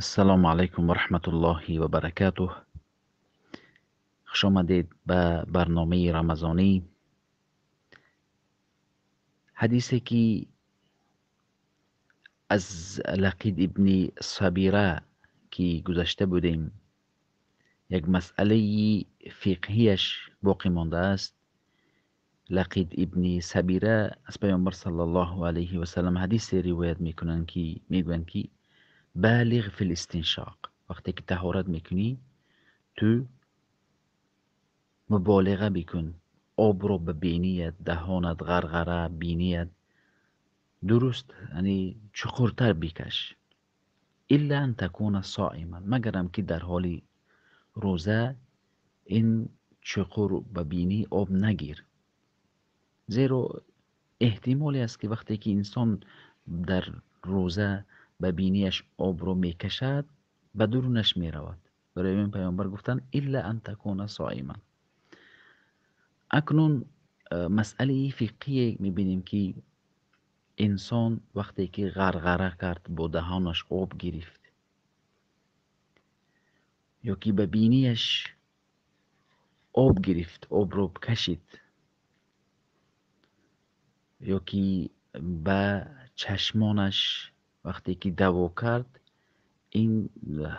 Ассалому алайкум ва раҳматуллоҳи ва баракатуҳ. Хуш омадед ба барномаи рамазонӣ. Ҳадисе ки аз Лақид ибни Сабира ки гузашта будем, як масъалаи фиқҳияш боқӣ мондааст. Лақид ибни Сабира аз Паёмбар саллаллоҳу алайҳи васаллам ҳадисе ривоят мекунанд, ки мегӯянд ки балиғ фил истиншоқ, вақте ки таҳорат мекунӣ ту муболиға бикун, обро ба биният, даҳонат, ғарғара, биният дуруст, яъне чуқуртар бикаш. Илла ан такуна соиман, магарам ки дар ҳоли рӯза ин чуқур ба бинӣ об нагир, зеро эҳтимоле аст ки вақте ки инсон дар рӯза ба бинияш обро мекашад, ба дурунаш меравад. Барои ин Паёмбар гуфтанд илла ан такуна соиман. Акнун масъалаи фиқҳие мебинем ки инсон вақте ки ғарғара кард, бо даҳонаш об гирифт ё ки ба бинияш об гирифт, обро кашид ё ки ба чашмонаш вақте ки даво кард, ин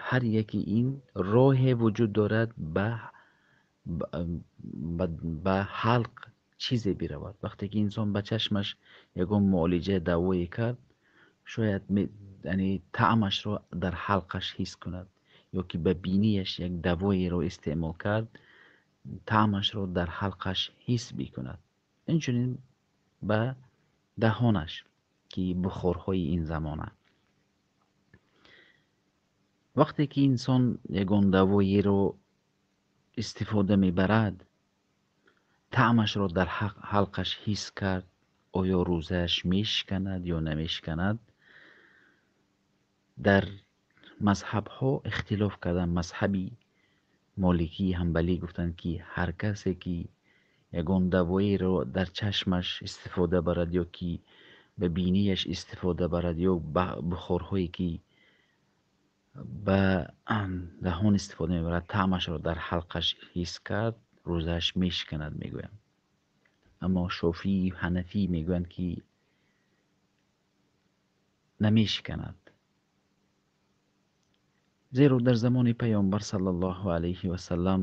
ҳар яке ин роҳе вуҷуд дорад ба ҳалқ чизе биравад. Вақте ки инсон ба чашмаш ягон муолиҷа давое кард, шояд яъне таъмашро дар ҳалқаш ҳис кунад, ё ки ба бинияш як давоеро истеъмол кард, таъмашро дар ҳалқаш ҳис бикунад. Инчунин ба даҳонаш ки бухорҳои ин замона. Вақте ки инсон ягон давоеро истифода мебарад, таъмашро дар ҳалқаш ҳис кард, оё рӯзааш мешиканад ё намешиканад? Дар мазҳабҳо ихтилоф карданд. Мазҳаби Моликӣ, Ҳанбалӣ гуфтанд ки ҳар касе ки ягон давоеро дар чашмаш истифода барад ё ки ба бинияш истифода барад ё бухорҳое ки ба даҳон истифода мебарад, таъмашро дар ҳалқаш ҳис кард, рӯзааш мешиканад, мегӯянд. Аммо Шофии Ҳанафӣ мегӯянд ки намешиканад, зеро дар замони Паёмбар саллаллоҳу алайҳи васаллам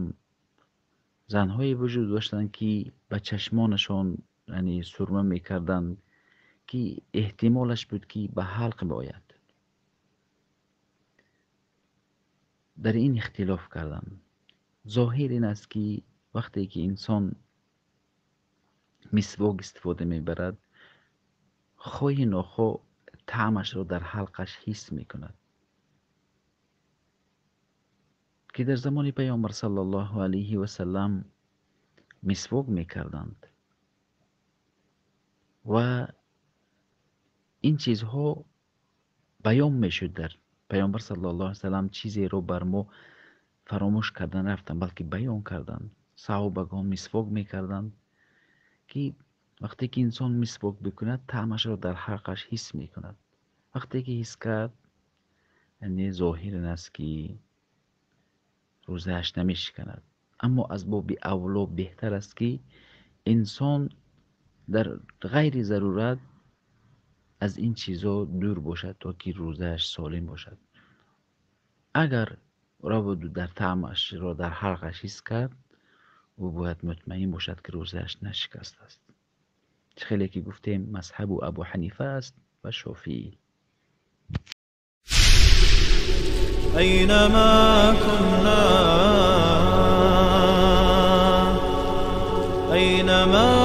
занҳое вуҷуд доштанд ки ба чашмонашон яъне сурма мекарданд, ки эҳтимолаш буд ки ба ҳалқ биояд. Дар ин ихтилоф карданд. Зоҳир ин аст ки вақте ки инсон мисвок истифода мебарад, хоҳи нохоҳ таъмашро дар ҳалқаш ҳис мекунад, ки дар замони Паёмбар саллаллоҳу алайҳи васаллам мисвок мекарданд ва ин чизҳо баён мешуд. Дар Паёмбар саллаллоҳу алайҳи васаллам чизеро бар мо фаромӯш карда нарафтанд, балки баён карданд. Саҳобагон мисвок мекарданд ки вақте ки инсон мисвок бикунад, таъмашро дар ҳалқаш ҳис мекунад. Вақте ки ҳис кард, яъне зоҳир ин аст ки рӯзааш намешиканад. Аммо аз боби авло беҳтар аст ки инсон дар ғайри зарурат аз ин чизо дур бошад, то ки рӯзааш солим бошад. Агар раваду дар таъмашро дар ҳалқаш ҳис кард, ӯ бояд мутмаин бошад ки рӯзааш нашикастааст. Чӣ хеле ки гуфтем, мазҳабу Абу Ҳанифа аст ва Шофиӣ. أينما كنا، أينما